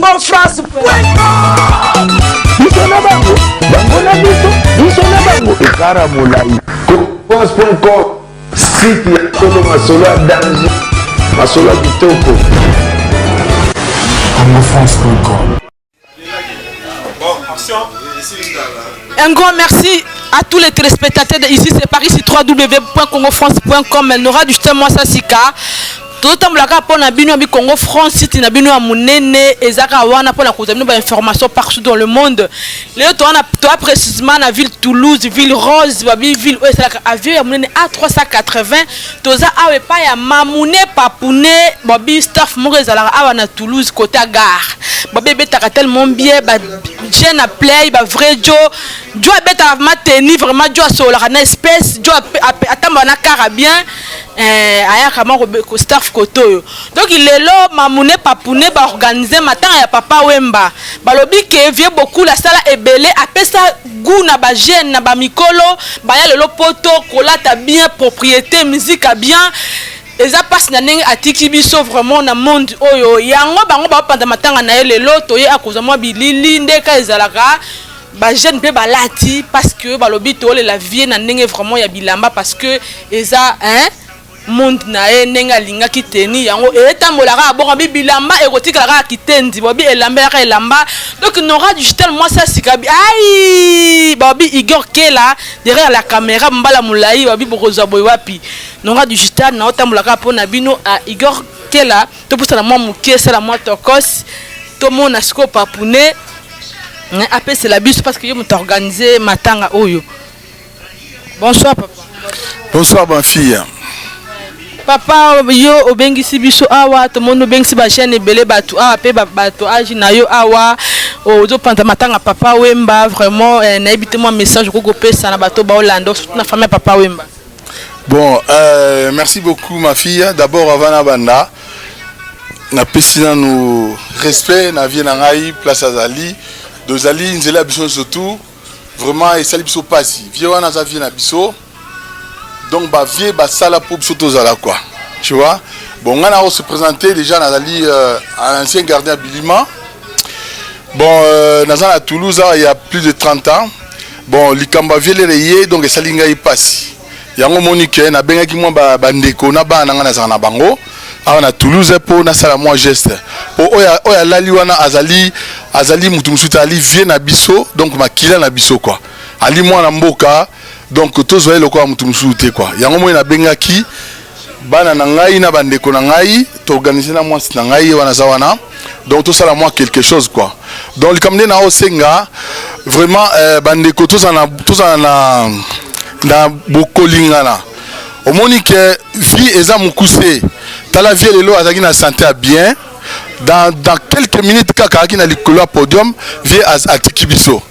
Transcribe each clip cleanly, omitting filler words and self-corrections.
Congo France. Biso na bango, bango na biso, biso na bango, ekara molai. Congofrance.com, site ya solo, masolo ya danger, masolo ya kitoko. Congofrance.com. Un grand merci à tous les téléspectateurs de ici, c'est Paris, c'est www.congofrance.com. Nora du Mwasa Sika. Tozotambolaka mpo na bino ya Congo France, site na bino ya monene ezaka wana mpona kozwa bino bainformation partout dans le monde. Lelo towana toa précisément na ville Toulouse, ville rose, babi ville oyo esalaka avion ya monene A380. Toza awa epai ya Mamune Papune, babi staff moko ezalaka awa na Toulouse, côté ya gare. Babi ebetaka tellement bien, ba jeune à play, ba vrai jo jo abetaka vraiment teni, vraiment jo asololaka na espèce jo atambola na kara bien, ayaka moko staff kote oyo. Donc lelo Mamune Papune baorganize matanga ya Papa Wemba. Balobi ke vieux Bokul asala ebele, apesa goût na bajeune na bamikolo baya lelo poto kolata bien, propriété, musique ya bien. Eza mpasi na ndenge atiki biso vraiment na monde oyo. Yango bango baopanza matanga na ye lelo. Toye akozwa mwa bilili ndeka ezalaka, bajeune mpe balati, parce que balobi tolela vieux na ndenge vraiment ya bilamba, parce que eza, hein, monde na ye ndenge alingaki teni yango etambolaka bongo. Bi bilamba ekotikala kaka kitendi, babi elamba yaka elamba. Donc Nora Digital Mwasi asika bi ai, babi Igor Kela derrière la caméra, mbala molai, babi bokozwa boye wapi. Nora Digital na otambola kaka mpona bino. A Igor Kela, topusana mwa moke, esala mwa tokos, tomona sikoyo Papune apesela biso, parce que ye moto organise matanga oyo. Bonsoir papa. Bonsoir ma fille. Papa, yo obengisi biso awa, tomoni obengisi bachaîne ebele, bato awa mpe bato age na yo awa, ozopanza matanga Papa Wemba. Vraiment, nayebi te mwa message okoki kopesa na bato baolanda, surtout na famille ya Papa Wemba. Bon, merci beaucoup ma fille. D'abord, avant nabanda, napesi nanu respect na vieux na ngai place azali. Dozali nzela biso surtout, vraiment esali biso pasi. Vieux wana aza vieux na biso. Donc ba vieux basala po biso tozala quoi. Tu vois? Bon, nga na se présenter déjà, nazali ancien gardien à Bilima. Bon, naza na Toulouse il y a plus de 30 ans. Bon, likambo ya vieux lere ye, donc esali ngai pasi. Yango moni ke nabengaki mwa bandeko na bana na ngai nazala na bango awa na Toulouse mpo nasala mwa geste, po oyo alali wana azali mutu mosusu te, ali vieux na biso, donc makila na biso quoi, ali mwana mboka, donc tozwa ye lokola mutu mosusu te quoi. Yango moi nabengaki bana na ngai na bandeko na ngai, toorganize na mwasi na ngai ye wana aza wana, donc tosala mwa quelque chose quoi. Donc likambo nde na osenga vraiment, bandeko, tozala na bokolingana. Omoni ke vie eza mokuse. Tala vieux lelo azalaki na santé ya bien, dans quelques minutes kaka azalaki na likolo ya podium, vieux atiki biso.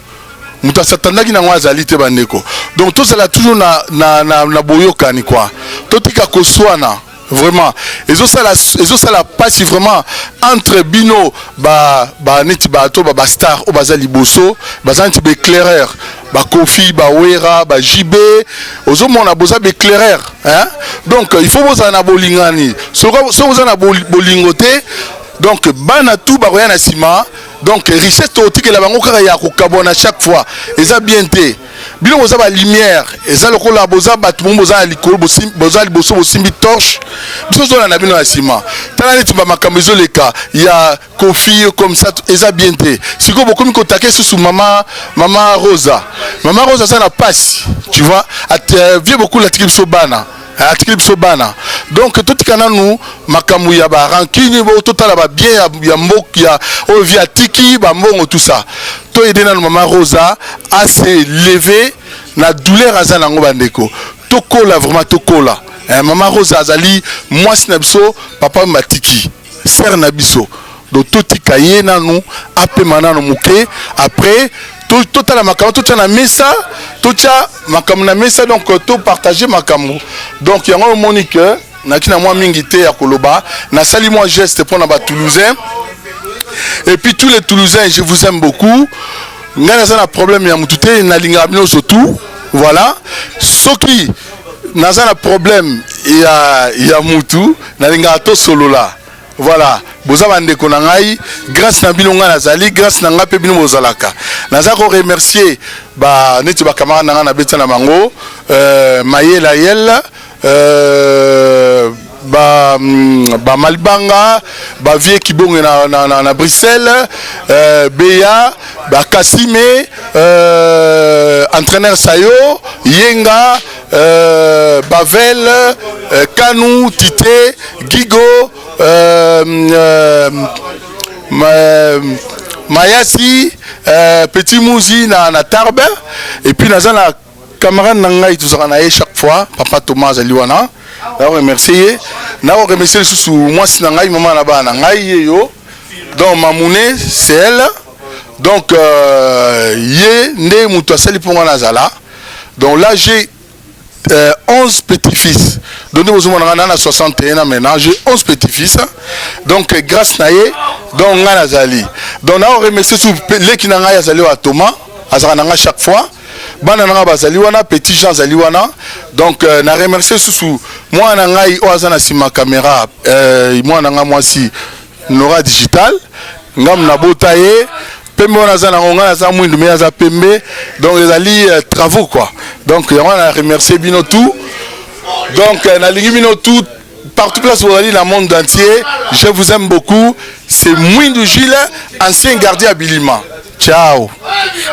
Moto asatandaki nango azali te, bandeko. Donc tozala toujours na boyokani quoi, totika koswana. Vraiment ezosala pasi vraiment entre bino ba neti bato ba bastar oyo baza liboso, baza neti baéclaireur, bakofi, bawera, bajibe. Ozomona boza baéclaireur, hein? Donc il faut bozala na bolingani. Soki boza na bolingo te, donc bana tu bakoya na nsima, donc richesse tokotikela bango kaka ya kokabwana chaque fois, eza bien te. Bino boza balumière, eza lokola boza bato mo boza na likolo, boza liboso, bosimbi torche, biso ozolanda bino na nsima. Tala neti bamakambo ezoleka ya Kofi comme ça, eza bien te. Sikoyo bokomi kotake susu mama Rosa. Mama Rosa aza na pasi, tu vois. Vieux Bokul atiki biso bana, atikeli biso bana. Donc totika nanu makambo ya barancune, totala babien ya mboka ya oyo vieux atiki, bambongo, tout ça. Toyede nanu mama Rosa ase lever na douleur aza nango. Bandeko, tokola, vraiment tokola. Mama Rosa azali mwasi na biso, papa matiki sere na biso, donc totika ye nanu apema nanu moke. Après totala makambo, totya na mesa, totya makambo na mesa, donc topartage makambo. Donc yango omoni ke naki na mwa mingi te ya koloba. Nasali mwa geste mpona batoulousain et puis tous les Toulousains, je vous aime beaucoup. Ngai naza na problème ya motu te, nalingaka bino surtout. Voilà, soki naza na problème ya mutu, nalingaka tosolola. Voilà, boza bandeko na ngai, grâce na bino ngai nazali, grâce na ngai mpe bino bozalaka. Naza ko remercier ba neti ba camarade na ngai nabeta na bango, euh, Mayela Yel, euh, ba, ba Malibanga, ba vieux Kibonge na, na, na, na Bruxelles, euh, Beya, ba Kasime, euh, entraîneur Sayo, Yenga, euh, Bavel, euh, Kanu, Tite, Gigo, euh, euh, ma, Mayasi, euh, Petit Mouzi na, na Tarbes, et puis naza na camarade na ngai tozalaka na ye chaque fois, papa Thomas azali wana, na remercier ye, na remercier lisusu mwasi na ngai, mama na bana na ngai ye yo, donc Mamoune c'est elle, donc euh, ye nde moto asali mpo nga nazala. Donc là j'ai 11 petits-fils. Donc nous avons 61 ans maintenant, j'ai 11 petits-fils. Donc grâce na ye, donc nga nazali. Donc na remercier sous leki na ngai azali wa Thomas, azaka na nga chaque fois. Bana na nga bazali wana, petit Jean azali wana. Donc euh, na remercier susu mwana na ngai oyo aza na sima caméra, euh, mwana na nga mwasi Nora Digital, ngam na bota ye pembe wana aza nango, ngai naza mwindu me aza pembe, donc ezali euh, travaux quoi. Donc yango wana na remercier bino tout. Donc euh, nalingi bino tout partout place bozali na monde entier, je vous aime beaucoup. C'est Mwindu Gilles, ancien gardien à Bilima. Ciao.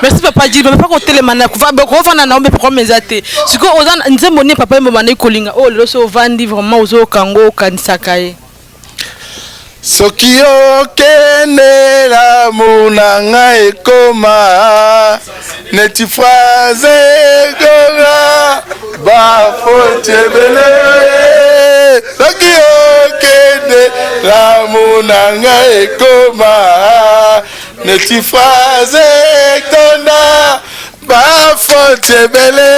Merci papa Gilles, papa kotelema na kovanda na ombe problème eza te. Sikoyo oza nzembo nini papa yembo bandaki kolinga oyo lelo so ovandi vraiment ozoyoka yango okanisaka ye? Soki okende lamu na ngai ekoma neti phrase ekola bafoti ebele. Soki okende lamu na ngai ekoma neti phrase etonda bafoti ebele.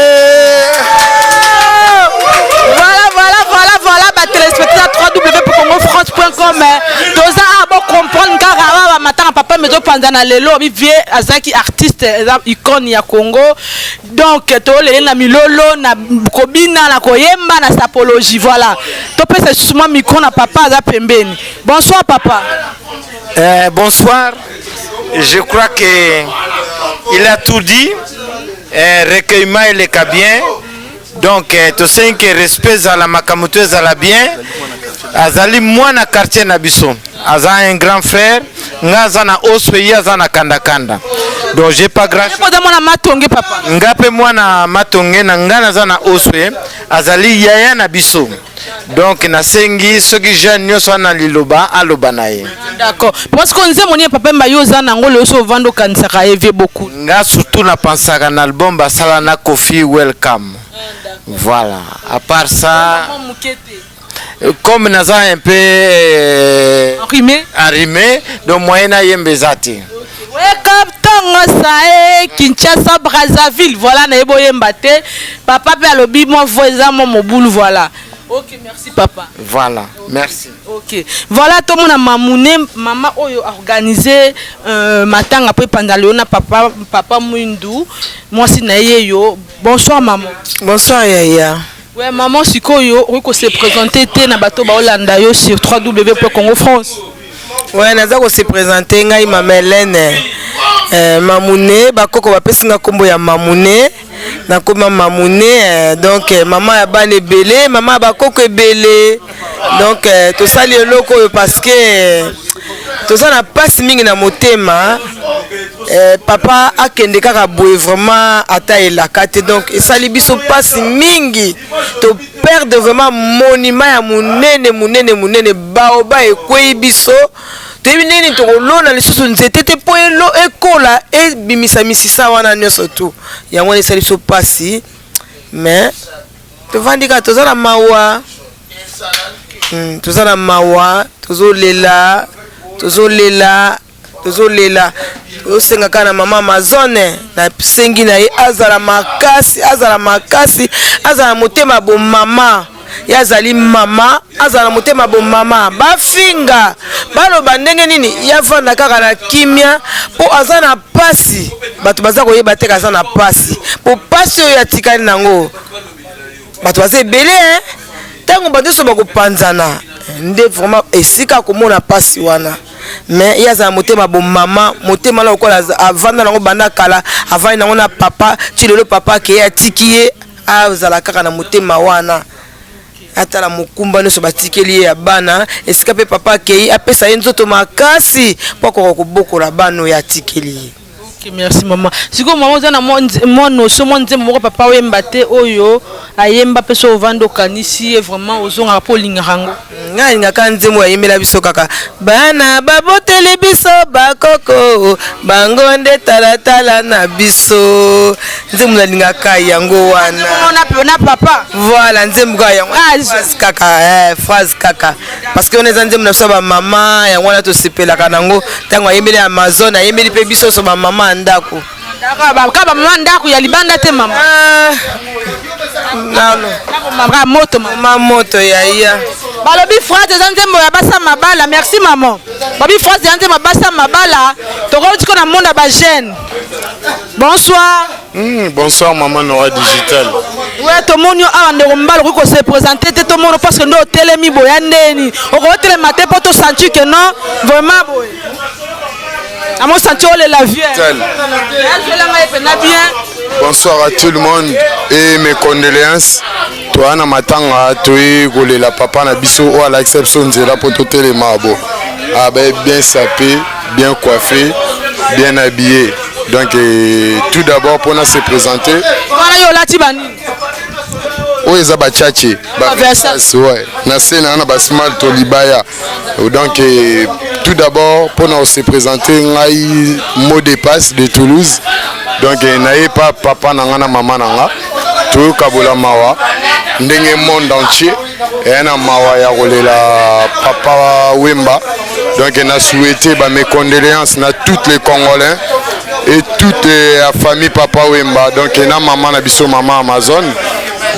Voilà, voilà, voilà, voilà, ba téléspectateurs www.congofrance.com toza a bo comprendre kaka ba matanga papa mezo panza na lelo bi vieux azaki artiste eza icône ya Congo. Donc tolele na milolo na kobina na koyemba na sapologie. Voilà, topesa susu mwa micro na papa aza pembeni. Bonsoir papa. Bonsoir. Je crois que il a tout dit. Recueillement eleka bien. Donc tosengi ke respect ezala, makambo to ezala bien. Azali mwana quartier na biso, aza un grand frère. Nga aza na Oswe, ye aza na Kandakanda. Donc j'ai pas grand oza mwana Matonge papa. Nga mpe mwana Matonge na nga naza na Oswe, azali yaya na biso. Donc nasengi soki jeune nyonso wana liloba aloba na ye. D'accord, parce que nzembo nini papa mba yo oza nango lelo so ovanda okanisaka ye vieux beaucoup? Nga surtout napensaka na album basala na Kofi, Welcome. Voilà, à part ça, comme naza un peu enrhumé, enrhumé, donc moyen nayemba eza te. Wake up ntongo sae Kinshasa Brazzaville. Voilà, nayebi oyemba te papa mpe alobi mwa voix eza mwa mobulu. Voilà, ok, merci papa. Voilà, merci. Ok, voilà, tomona Mamune, mama oyo organisé matanga mpo epanza lelo na papa, papa Mwindu, mwasi na ye yo. Bonsoir maman. Bonsoir yaya. Ouais maman, sikoyo okoki kose présenter te na bato baolanda yo sur www.congofrance? Ouais, naza kose présenter, ngai mama Helene, Mamune. Bakoko bapesi nga nkombo ya Mamune, nakoma Mamune, donc mama ya bana ebele, mama ya bakoko ebele. Donc tosali eloko oyo parce que toza na mpasi mingi na motema. Papa akende kaka boye vraiment, ata elaka te. Donc esali biso mpasi mingi, toperdre vraiment monument ya monene monene monene. Baoba ekwei biso, toyebi ndenge nini tokolona lisusu nzete te mpo elo ekola ebimisa misisa wana nyonso tu. Yango wana esali biso mpasi, mais tovandi kaka, toza na mawa, toza na mawa, tozolela, tozolela, tozolela. Tozosenga kaka na mama Amazone, nasengi na ye azala makasi, azala makasi, azala na motema bomama. Ye azali mama, azala na motema bomama. Bafinga, baloba ndenge nini, ye avanda kaka na kimia mpo aza na pasi. Bato baza koyeba te aza na pasi, mpo pasi oyo atikali nango, bato baza ebele. Ntango bato nyonso bakopanzana. Nde vraiment esika akomona mpasi wana, mais ye azala motema bomama, motema na lokola avanda nango banda kala, avandi nango na papa ti lelo. Papa akeye, atiki ye, azala kaka na motema wana, atala mokumba nyonso batikeli ye ya bana. Esika mpe papa akei, apesa ye nzoto makasi mpo akoka kobokola bana oyo atikeli ye. Ok, merci mama. Sikoyo mama, oza na mwa notion, mwa nzembo moko papa oyemba te, oyo ayemba mpe so ovandi okanisi ye, vraiment ozongaka mpo olingaka yango? Ngai alingaka nzembo ayembela biso kaka: "Bana baboteli biso bakoko, bango nde talatala na biso." Nzembo nalingaka yango wana. Na papa. Voilà, nzembo kaka yango, phrase kaka, phrase kaka, parce que wana eza nzembo na biso ya bamama. Yango wana tosepelaka nango ntango ayembeli Amazon, ayembeli mpe biso nyonso bamama ya ndako. Kaka bamama ndako ya libanda te, mama? Nano. Mama moto, mama. Mama moto yaya. Balobi phrase eza nzembo ya basa mabala. Merci maman. Babi phrase eza nzembo ya basa mabala. Tokoki tiko na monde ya bajeune. Bonsoir. Bonsoir maman Nora Digital. We, tomoni yo awa, ndeko mobali, okoki kose présenter te? Tomoni parce que nde otelemi boya ndeni, okoki otelema te mpo tosentir que non, vraiment boye amosentir olela vieux azwelanga ye mpena bien. Bonsoir à tout le monde et mes condoléances. Toya na matanga, toyi kolela papa na biso oyo alakisa biso nzela mpo totelema bo abe bien sapé, bien coiffé, bien habillé. Donc tout d'abord, mpona se présenter. Wana yo olati banini? Oyo eza bachache. Versace. Ouais, na se na na basmal to libaya. Donc tout d'abord, mpona se présenter, ngai mot de passe de Toulouse. Donc naye pa papa na nga na mama na nga, toyokabola mawa ndenge monde entier eya na mawa ya kolela papa Wemba. Donc na souhaité ba mes condoléances na toutes les Congolais et toute la famille papa Wemba, donc na mama na biso, mama Amazon.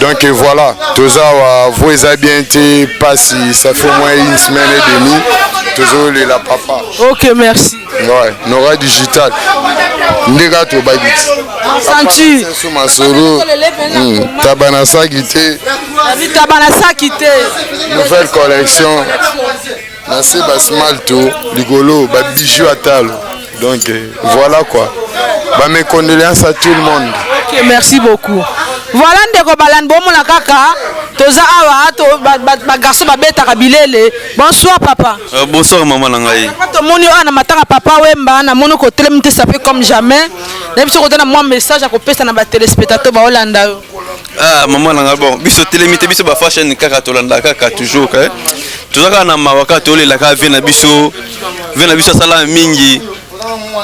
Donc voilà, toza wa vo eza bien te, pasi. Ça fait au moins une semaine et demie tozolela papa. Ok, merci. Ouais, Nora Digital, nde kaka tobaki ti Santi. So masolo taba na saki te. Taba na saki te. Nouvelle collection, na se basmalto, likolo babijou atalo. Donc voilà quoi, ba mes condoléances à tout le monde. Ok, merci beaucoup. Voilà, ndeko balandi, bomona kaka toza awa, bagarçon babetaka bilele. Bonsoir papa. Bonsoir mama na ngai. Tomoni oyo na matanga papa Wemba, namoni kotelemi te, sapé comme jamais. Nayebi soki oza na mwa message ya kopesa na batéléspectateur baolanda yo. Ah mama na ngai, bon, biso telemi te, biso bafashion kaka tolanda kaka toujours. Eh? Toza kaka na mawa, kaka tolela kaka vieux na biso. Vieux na biso asala mingi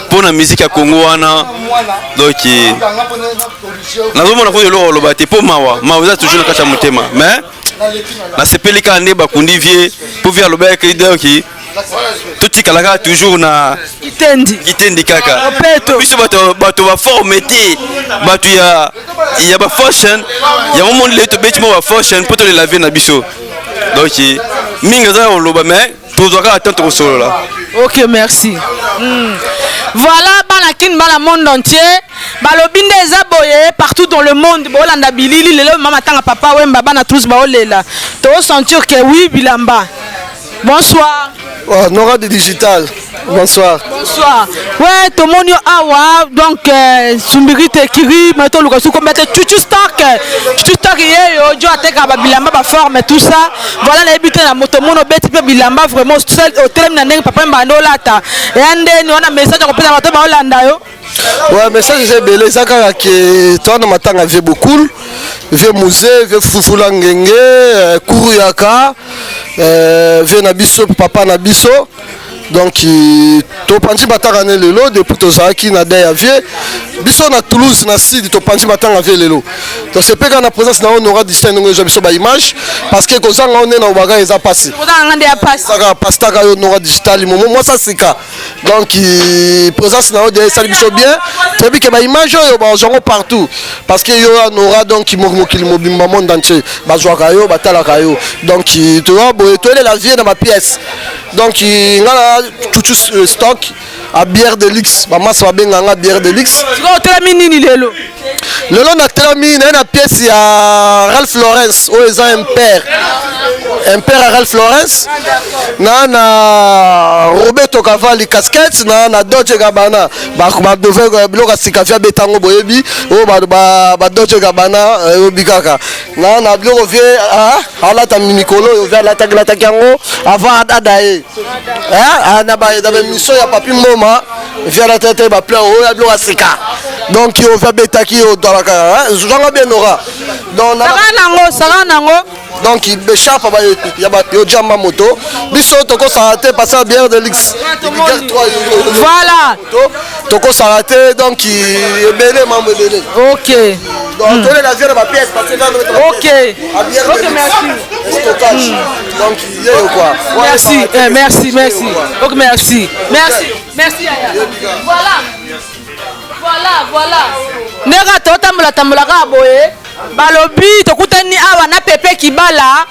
mpo na musique ya Congo wana. Donc nazomona koyo eloko oloba te mpo mawa, mawa eza toujours na kati ya motema. Mais nasepeli kaka nde bakundi vieux, mpo vieux alobaki, donc totikala kaka toujours na Kitendi. Kitendi kaka. Biso bato baforme te, bato ya bafashion yango moni lelo tobeti mo bafashion mpo tolela vieux na biso. Donc mingi aza koloba, mais tozwa kaka temps tokosolola. Ok, merci. Voilà, bana Kini, bana monde entier, balobi nde eza boye partout dans le monde boolanda bilili lelo mama tanga papa Wemba, bana tous baolela, tosentir que oui, bilamba. Bonsoir. Oh, Nora de Digital, bonsoir. Bonsoir. Ouais, tomoni awa, donc sumbiri te kiri, mais toluka su kombe te chuchu stock. Chuchu stock ye yo jo ateka ba bilamba ba forme tout ça. Voilà, na yebi te na moto mono beti pe bilamba vraiment otelemi na ndenge papa mbando olata. Ya ndeni wana message kopesa bato baolanda yo? Ouais, message eza ebele, eza kaka ke toza na matanga vieux Bokul, vieux Musée, vieux Fufula Ngenge, Kuru Yaka, vieux na biso, papa na biso. Donc topanzi matanga ne lelo. Depuis tozalaki na deuil ya vieux biso na Toulouse na sud, topanzi matanga vieux lelo. Tosepeka na présence na yo Nora Distin, ndenge ezwa biso baimage, parce que kozanga yo nde na obaka eza pasi. Kozanga nde ya pasi. Kaka pasi taka yo Nora Digital, momo mwasa sika. Donc présence na yo de esali biso bien. Toyebi ke baimage oyo bazwa yango partout, parce que yo ya Nora, donc mokili mobimba, monde entier bazwaka yo, batalaka yo. Donc toya boye, toyelela vieux na bapièce. Donc nga na Chuchu Stock a bière de luxe, bamasa babenga nga bière de luxe. Sikoyo otelami nini lelo? Lelo natelami naye na pièce ya Ralph Lawrence oyo eza impère impère ya Ralph Lawrence na na Roberto Cavalli casquette na na Dolce Gabbana ba biloko ya sika vie abeta yango boyebi oyo ba Dolce Gabbana oyebi kaka na na biloko vie alata mikolo oyo vie alataki lataki yango avant ada ye na ba émission ya Papi Mboma vie alataki ba plein oyo ya biloko ya sika donc oyo vie abetaki oyo talaka zwanga bien nora donc saka nango saka nango donc écharpe ya yo jamba moto biso tokosala te parce que bière de luxe voilà tokosala te donc ebele mambo ebele. Ok. Donc tolela vie na bapièce parce que Ok. Ok, merci. Stockage donc yeyo quoi. Merci, merci, merci. Ok, merci. Merci. Merci yaya. Voilà. Voilà, voilà. Ndenge totambola tambola kaka boye balobi tokutani awa na Pepe Kibala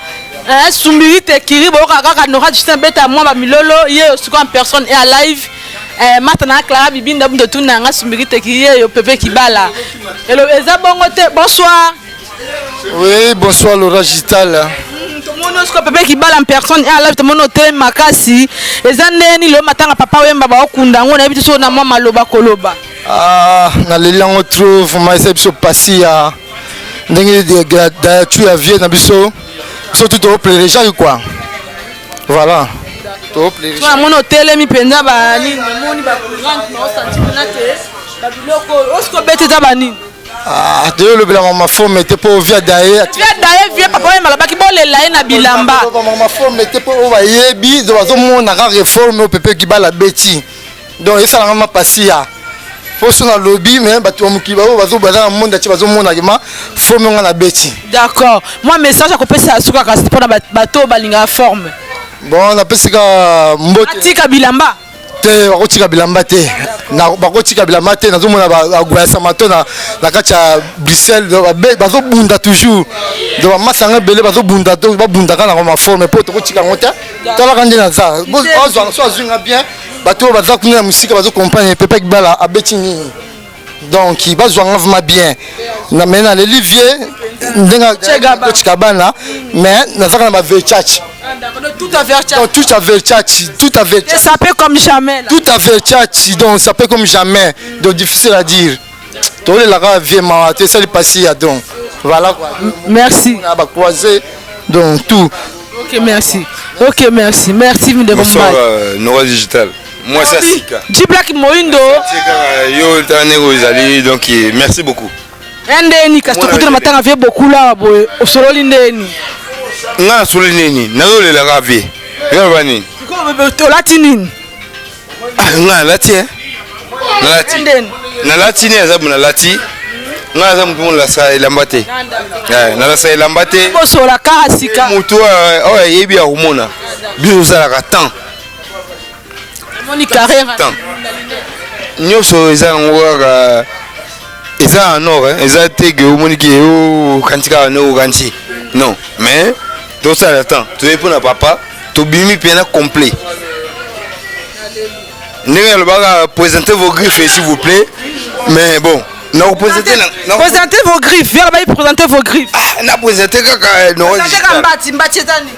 sumbiri te kiri boyoka kaka Nora Justin beta mwa bamilolo ye sikoyo en personne et à live. Mata na Clara Bibinda bundo tuna nga sumbiri te kiri ye yo Pepe Kibala elo eza bongo te. Bonsoir. Oui, bonsoir Laura Gital. Tomoni osiko Pepe Kibala en personne et à live, tomoni otelemi makasi eza ndeni lelo matanga Papa Wemba baokunda yango nayebi te soki na mwa maloba koloba. Ah, naleli yango trop vraiment, eza biso pasi ya ndenge dayatu ya vie na biso biso tu toopleurejaki quoi, voilà. Namoni otelemi mpenza banini, namoni bacourante naosanti mpena te babiloko oyo osiko obeti eza banini. Ah, toyolobelaka maforme te mpo via daye via daye vie Papa Wemba alobaki bolela ye na bilamba. Maforme te mpo oyo bayebi bazomona kaka réforme oyo Pepe Kibala beti, donc esalanga mapasi ya po so nalobi me bato ya mokili baoyo baza na monde atie bazomonaka ma forme nga na beti. D'accord, mwa message akopesa suka kasi mpona bato oyo balingaka forme. Bon, napesika mbote. Atika bilamba. Te, bakotika bilamba te, bakotika bilamba te. Nazomona bagwayasa mato na kati ya Bruxelles bazobunda toujours, donc bamasanga ebele bazobunda, babundaka nango maforme mpo tokotika yango te. Talaka nde naza so azwi nga bien, bato oyo baza kuna ya mosika bazokomprendre Pepe Kibala abeti nini, donc bazwanga vraiment bien. Mais naleli vie ndenge totika bana, mais nazaka na baverchachi. Tout à Donc tout à Versace, tout à Versace. Sapé comme jamais. Là. Tout à Versace, donc sapé comme jamais. Donc difficile à dire. Tolelaka vie mawa te esali pasi ya donc voilà quoi. Merci. On a croisé donc tout. Ok, merci. Ok, merci. Merci Bonsoir Nora Digital. Moi ça sika. G Black Moindo. Yo tane ozali donc merci beaucoup. Ndeni kasi tokutana matanga vie bokula boye osololi ndeni. Nga nasololi nini? Nazolelaka vie. Ngaloba nini? Olati nini? Nga nalati nalati nalati nini aza nalati nga naza motu molasa elamba te, nalasa elamba te. Bosola kaka sika. Motu oyo ayebi ya komona biso osalaka temps. Omoni carrera. Temps nyonso eza yango kaka eza en or, eza te ke omoni ke okanti kaka ne okanti non, mais tosala temps toyebi mpona papa tobimi mpena complet ndenge alobaka présentez vos griffes s'il vous plaît, mais bon nakoprésente. Présentez vos griffes, viens là-bas, présentez vos griffes. Ah, na présente kaka. Présentez kaka mbati mbati eza nini?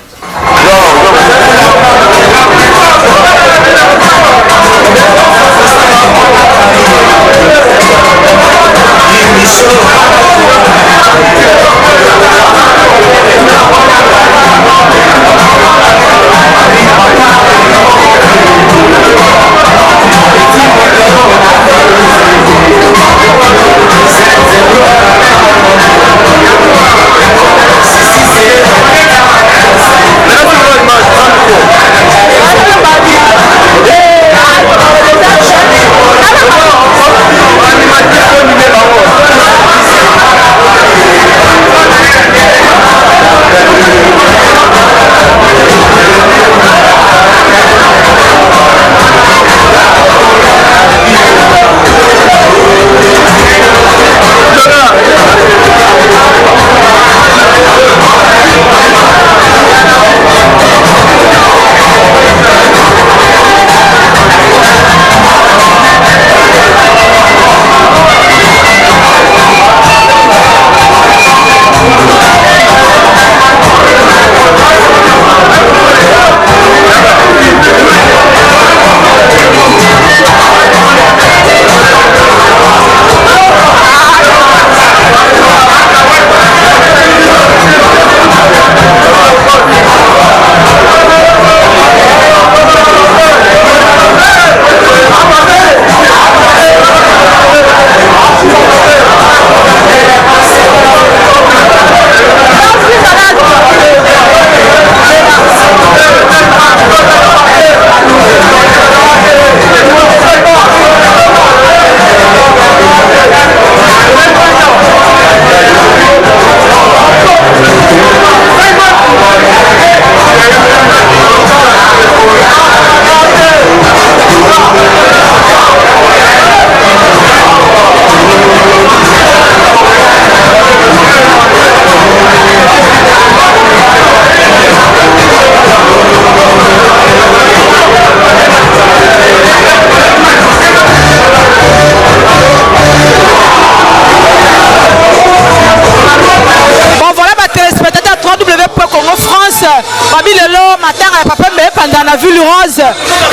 na Ville Rose.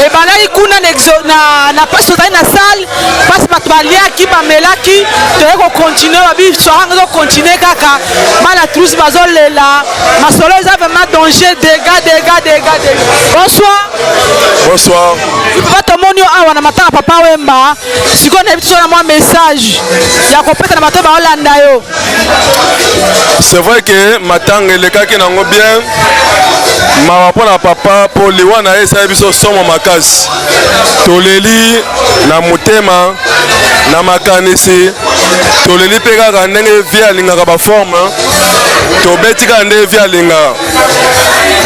Ebandaki kuna na, exo, na, na place tozali na salle, place bato baliaki bamelaki, toye kocontinue babi soirée yango ezocontinue kaka, bana Toulouse bazolela, masolo eza vraiment danger, dégâts, dégâts, dégâts, dégâts. Bonsoir. Bonsoir. Papa tomoni yo awa na matanga Papa Wemba, sikoyo nayebi toza na mwa message ya kopesa na bato baolanda yo. C'est vrai que matanga elekaki nango bien, mawa mpo na papa mpo liwa na ye esali biso somo makasi, toleli na motema na makanisi, toleli mpe kaka ndenge vie alingaka baforme, tobeti kaka ndenge vie alingaka,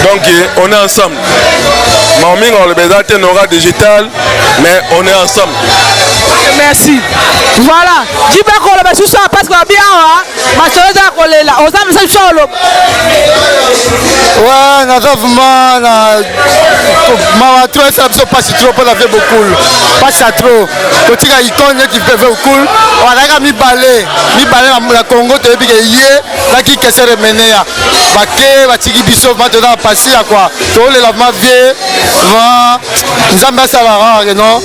donc on est ensemble. Mawa mingi oloba eza te Nora Digital, mais on est ensemble. Merci. Voilà. Jibe koloba susu parce que babi awa masolo eza kolela. Oza message susu oloba. Ouais, naza vraiment na mawa trop, esala biso mpasi trop mpo na vie bokul, mpasi ya trop kotika icone neti vie bokul. Azalaka mibale mibale na Congo, toyebi ke ye na kikesere emeneya bake batiki biso, vraiment toza na pasi ya kwa tolela vraiment vie, vraiment Nzambe asalaka ke non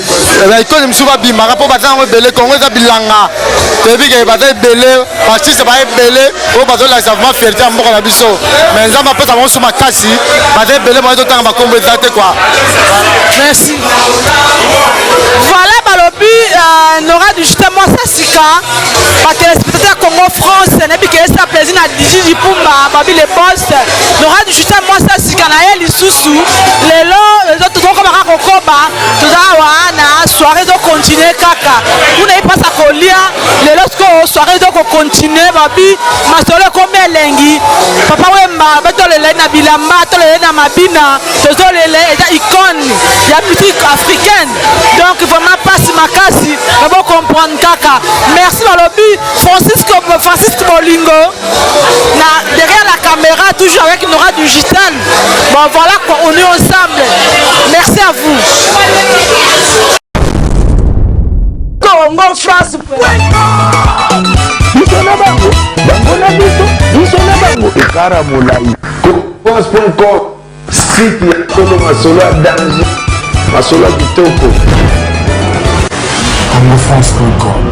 baikone mosusu babimaka mpo baza yango ebele. Congo eza bilanga, toyebi ke baza ebele, baartiste baza ebele oyo bazolakisa vraiment fierté ya mboka na biso, mais Nzambe apesa bango su makasi. Baza ebele, bango totanga bakombo eza te quoi. Merci. Voilà balobi Nora du Justin Mwasa Sika, ba téléspectateurs ya Congo France, nayebi ke esa plaisir na Didi Pumba babi le boss Nora du Justin Mwasa Sika na ye lisusu lelo tozokoma kaka kokoba, toza awa na soirée ezocontinue kaka kuna, ye mpasa kolia lelo, sikoyo soirée ezokocontinue, babi masolo ekomi elengi. Papa Wemba batolela na bilamba, tolela na mabina, tozolela, eza icône ya musique africaine, donc vraiment mpasi makasi na bocomprendre kaka. Merci balobi Francisco, Francis Bolingo na derrière la caméra, toujours avec Nora Digital. Bon voilà quoi, on est ensemble. Merci à vous. Congo France. Biso na bango, bango na biso, biso na bango ekara molai. France.com, site ya solo, masolo ya danger, masolo ya kitoko. congofrance.com.